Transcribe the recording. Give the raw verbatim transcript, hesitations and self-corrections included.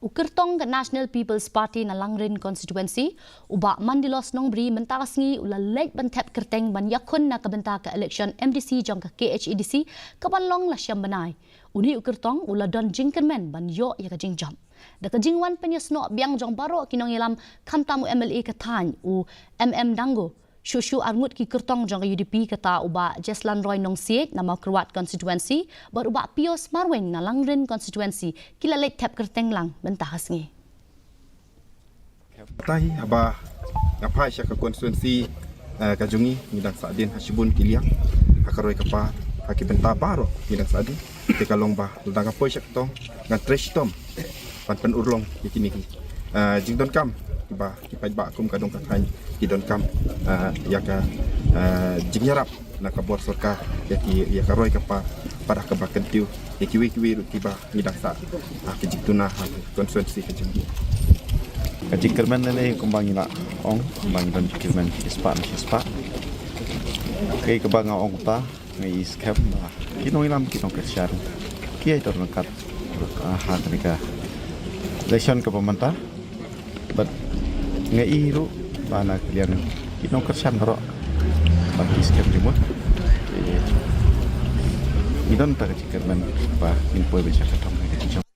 U kyrtong ka National People's Party na Langrin Constituency, u Bah Mandilos Nongbri, mynta ka sngi u la leit ban thep kyrteng ban ïakhun na ka bynta ka election M D C jong ka K H A D C ka ban long la shem bnai. Une u kyrtong u la don jingkyrmen ban ïoh ïa ka jingjop. Da ka jingwan pynïasnoh biang jong baroh ki nongïalam, khamtam u M L A ka thaiñ, u M M Dango, shuh shuh arngut ki kyrtong jong ka U D P, kata u Bah Jeslan Roy Nongsiej na Mawkyrwat Constituency bad u Bah Pius Marwein na Langrin Constituency, ki la leit thep kyrteng lang mynta ka sngi. Batai haba nga phai sha ka constituency, eh, ka jong ngi, ngi dang sahdien ha shibun ki liang, ha ka roi ka par, ha ki bynta baroh ngi dang sahdien. Te ka long ba lada nga poi sha kyrtong, ngan trei shitom ban pynurlong ïa kine ki, eh, jingdonkam kiba ki paidbah kum ka dong ka thaiñ ki donkam, eh, ïa ka, eh, jingïarap na ka bor sorkar ïa ki, ïa ka roi ka par, bad ha kaba kyntiew ïa kiwei kiwei ruh kiba ngi dang sah, ah, ki jingduna ha ki constituency ka jong ngi. Ka jingkyrmen lane kumba ngi la ong, kumba ngi don jingkyrmen shispah na shispah. Kaei kaba nga ong kumta, nga i skhem ba ki nongïalam, ki nongkyrshan ki ïai don ryngkat, ah, ha kane ka election kaba mynta. Bad nga i ruh ba na ka liang ki nongkyrshan baroh ba ki skhem jingmut. Ngi don ta ka jingkyrmen ba ngin poi ban sha ka thong ka jingshong.